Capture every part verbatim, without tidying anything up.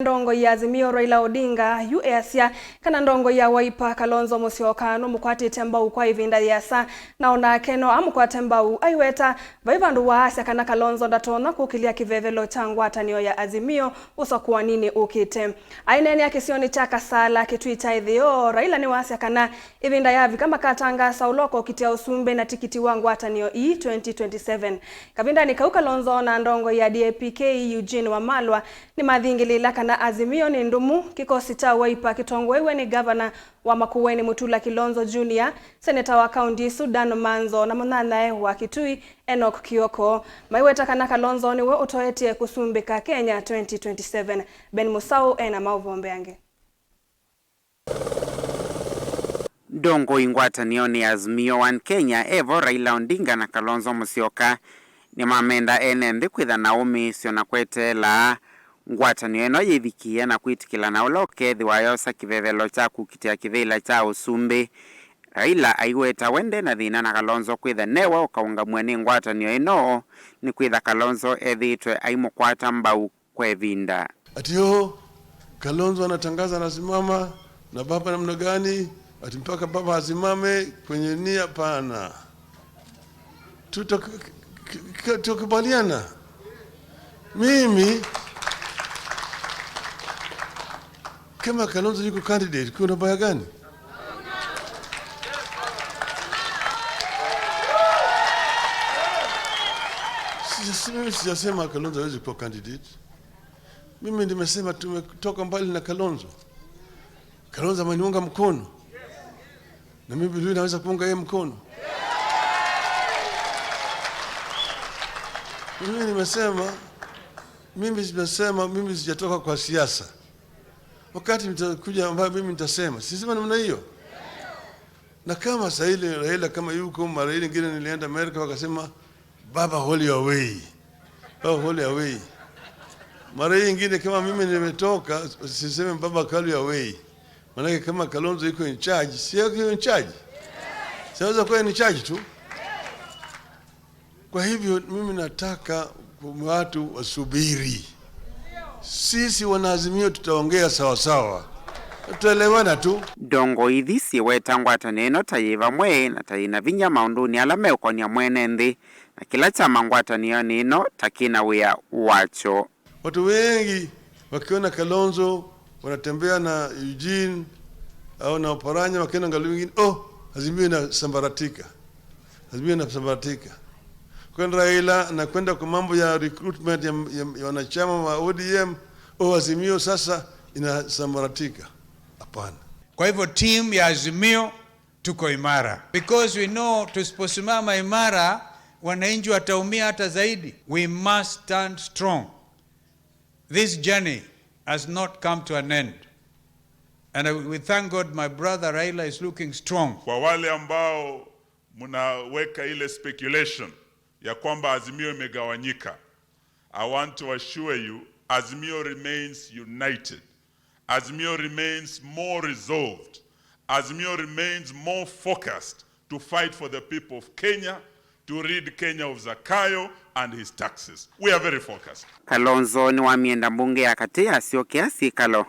Ndongoi ya Azimio Raila Odinga yu easya kana ndongoi ya Wiper Kalonzo Musyoka nũmũkwatĩte mbau kwa ĩvinda yĩasa, na onake no amũkwate mbau, aiweta vai vandũ waasya kana Kalonzo ndatonya kũkĩlya kĩvevelo kya ngwatanĩo ya Azimio ũsakũaninĩ ũkĩte. Aineenea kĩsionĩ kya Kasala, Kitui kya ĩtheo, Raila nĩwasya kana ĩvinda yavika makatangaasa ũla ũkokitĩa ũsumbĩ na tikiti wa ngwatanĩo ii twenty twenty-seven. Kavindanĩ kau, Kalonzo na ndongoi ya D A P K Eugene Wamalwa nĩmathingĩlĩĩla kana Azimio nĩ ndũmu, kĩkosi kya Wiper kĩtongoew'e nĩ ngavana wa Makueni Mutula Kilonzo Junior, seneta wa kaunti ĩsu Dan Manzo na mũnyanyae wa Kitui Enoch Kioko, maiweta kana Kalonzo nĩwe ũtoetye kũsumbĩka Kenya twenty twenty-seven. Ben Musau ena maũvoo mbeange. Ndongoi ngwatanĩonĩ ya Azimio One Kenya evo Raila Odinga na Kalonzo Musyoka nĩmamenda ene nthĩ kwĩtha na ũmĩĩsyo na kweteela ngwatanĩo ĩno yĩvikĩe na kwĩtĩkĩlana ũla ũkethĩwa yosa kĩvevelo kya kũkitĩa kĩvĩla kya ũsumbĩ. Raila aiweta we nde na thĩna na Kalonzo kwĩtha newe ũkaũngamw'a nĩ ngwatanĩo ĩno, nĩkwĩtha Kalonzo ethĩĩtwe aimũkwata mbau kwa ĩvinda. Ati, "Oh, Kalonzo anatangaza anasimama na baba namna gani? Ati mpaka baba asimame kwenye nia?" Hapana. Tuta-, k-, k-, k-, tukubaliana. Mimi, kama Kalonzo yuko candidate, kuna baya gani? Sija-, mimi sijasema Kalonzo hawezi kuwa candidate. Mimi nimesema tumetoka mbali na Kalonzo. Kalonzo ameniunga mkono. Na mimi vile vile naweza kuunga yeye mkono. Mimi nimesema, mimi nimesema, mimi sijatoka kwa siasa. Wakati nitakuja ambayo mimi nitasema, sisema namna hiyo. Na kama saa ile Raila kama yuko, mara ile ingine nilienda Amerika, wakasema, "Baba, hold your way. Baba, hold your way." Mara hii ingine kama mimi nimetoka, siseme, "Baba, hold your way." Maanake kama Kalonzo yuko in charge, si yuko in charge? Siweza kuwa in charge tu. Kwa hivyo mimi nataka watu wasubiri. Sisi wanaazimio tutaongea sawa sawa. Tutaelewana tu. Ndongoi ithi syĩweta ngwatanĩo ĩno ta yĩ vamwe na ta yĩna vinya maũndũnĩ ala meũkonia mwene nthĩ, na kĩla kyama ngwatanĩonĩ ĩno ta kĩna wĩa wakyo. Watu wengi wakiona Kalonzo wanatembea na Eugene au na Oparanya, wakiona ngalio ingine, "Oh, Azimio inasambaratika. Azimio inasambaratika." Kwenda Raila na kwenda kwa mambo ya recruitment ya, ya, ya wanachama wa O D M, "Oh, Azimio sasa inasambaratika." Hapana. Kwa hivyo, timu ya Azimio tuko imara. Because we know tusiposimama imara, wananchi wataumia hata zaidi. We must stand strong. This journey has not come to an end. And I, we thank God my brother Raila is looking strong. Kwa wale ambao mnaweka ile speculation ya kwamba Azimio imegawanyika, I want to assure you, Azimio remains united. Azimio remains more resolved. Azimio remains more focused to fight for the people of Kenya, to rid Kenya of Zakayo and his taxes. We are very focused. Kalonzo nĩwamienda mbunge ya katĩ yasyokea syĩkalo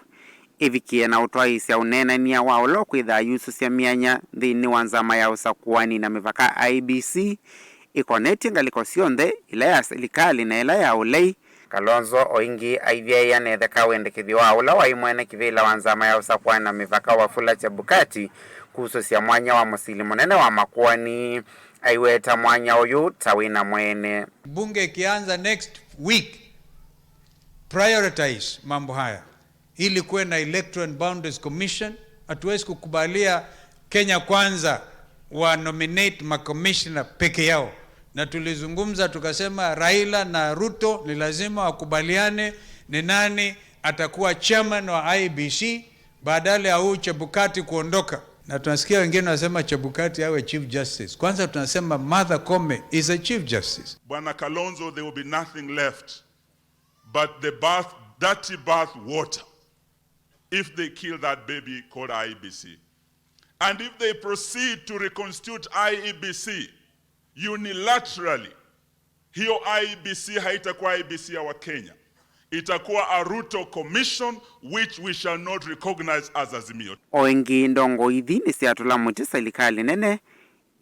ĩvikĩe na ũtwaĩĩsya ũneenany'a wa ũla ũkwĩthaa yusũsya myanya nthĩnĩ wa nzama ya ũsakũani na mĩvaka I E B C, ĩkonetye ngalĩko syonthe, ĩla ya silikalĩ na ĩla ya ũlei. Kalonzo o ĩngĩ aivyaĩĩa na etheka wendekethyo wa ũla waĩ mwene kĩvĩla wa nzama ya ũsakũani na mĩvaka Wafula Chebukati kusũsya mwanya wa mũsili mũnene wa makoani, aiweta mwanya ũyũ ta wĩna mwene. Bunge ikianza next week, prioritize mambo haya ili kuwe na Electoral and Boundaries Commission. Hatuwezi kukubalia Kenya Kwanza wa nominate makomishna peke yao, na tulizungumza tukasema Raila na Ruto ni lazima wakubaliane ni nani atakuwa chairman wa I E B C badala ya huyu Chebukati kuondoka. Na tunasikia wengine wanasema Chebukati awe Chief Justice. Kwanza tunasema Martha Koome is a Chief Justice. Bwana Kalonzo, there will be nothing left but the bath, dirty bath water if they kill that baby called I E B C. And if they proceed to reconstitute I E B C unilaterally, hiyo I E B C haitakuwa I E B C ya Wakenya. Itakuwa a Ruto Commission which we shall not recognize as Azimio. O ĩngĩ, ndongoi ithi nĩsyatũla mũtĩ silikalĩ nene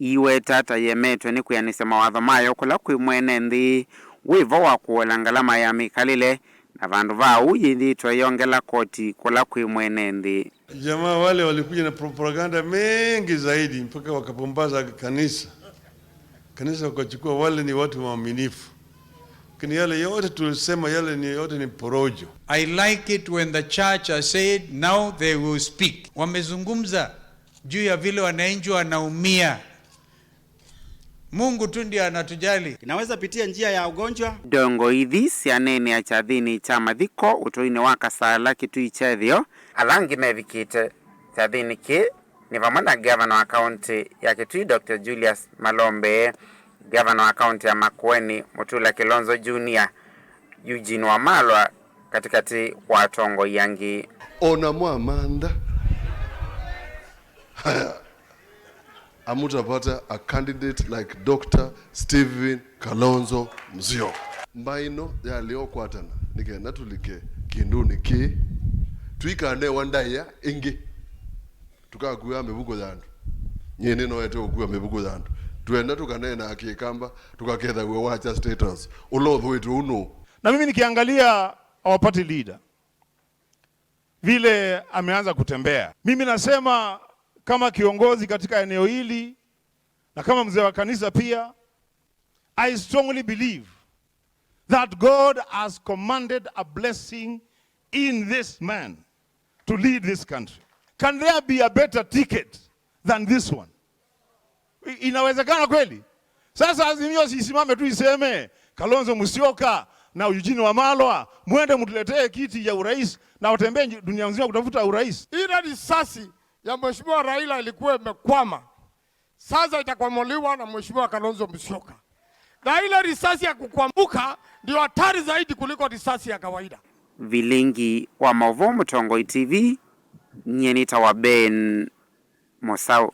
iiweta ta yemetwe nĩ kwĩanĩsya mawatho mayo kũla kwĩ mwene nthĩ wĩ vo wa kũola ngalama ya mĩkalĩle, na vandũ va ũu yĩthĩĩtwe ĩyongela koti kũla kwĩ mwene nthĩ. Jamaa wale walikuja na propaganda mengi zaidi mpaka wakapumbaza kanisa. Kanisa wakachukua wale ni watu waaminifu. Lakini yale yote tulisema yale ni yote ni porojo. I like it when the church has said now they will speak. Wamezungumza juu ya vile wananchi wanaumia. Mungu tu ndio anatujali. Inaweza pitia njia ya ugonjwa. Ndongoi ithi syaneenea kyathĩnĩ kya mathiko ũtũinĩ wa Kasala, Kitui kya ĩtheo. Ala angĩ mevikĩte kyathĩnĩ kĩĩ nĩ vamwe na ngavana wa kaũntĩ ya Kitui, Doctor Julius Malombe, ngavana wa kaũntĩ ya Makueni, Mutula Kilonzo Junior, Eugene Wamalwa, katĩkatĩ wa atongoi angĩ. Ona mwamantha. Haya. Amutapata a candidate like Doctor Stephen Kalonzo Musyoka. Mbaĩ ĩno yaĩle ũkwatana nĩ kenda tũlike kĩndũnĩ kĩĩ. Tũikanewa ndaĩa ĩngĩ. Tũkakuaa mĩvuko ya andũ. Nyie nĩnoete ũkua mĩvuko ya andũ. Twenda tũkaneenaa Kĩkamba, tũkakethaw'a wakya status. Ũla ũthũĩtwe ũũ nũũ? Na mimi nikiangalia our party leader vile ameanza kutembea, mimi nasema kama kiongozi katika eneo hili na kama mzee wa kanisa pia, I strongly believe that God has commanded a blessing in this man to lead this country. Can there be a better ticket than this one? I- Inawezekana kweli? Sasa Azimio sisimame tu iseme Kalonzo Musyoka na Eugene Wamalwa, mwende mtuletee kiti ya urais na watembee nji- dunia nzima kutafuta urais. Ile risasi ya Mheshimiwa Raila ilikuwa imekwama, sasa itakwamuliwa na Mheshimiwa Kalonzo Musyoka, na ile risasi ya kukwamuka ndio hatari zaidi kuliko risasi ya kawaida. Vilingi wa maũvoo, Mũtongoi T V, nyie nĩtawa Ben Mũsaũ.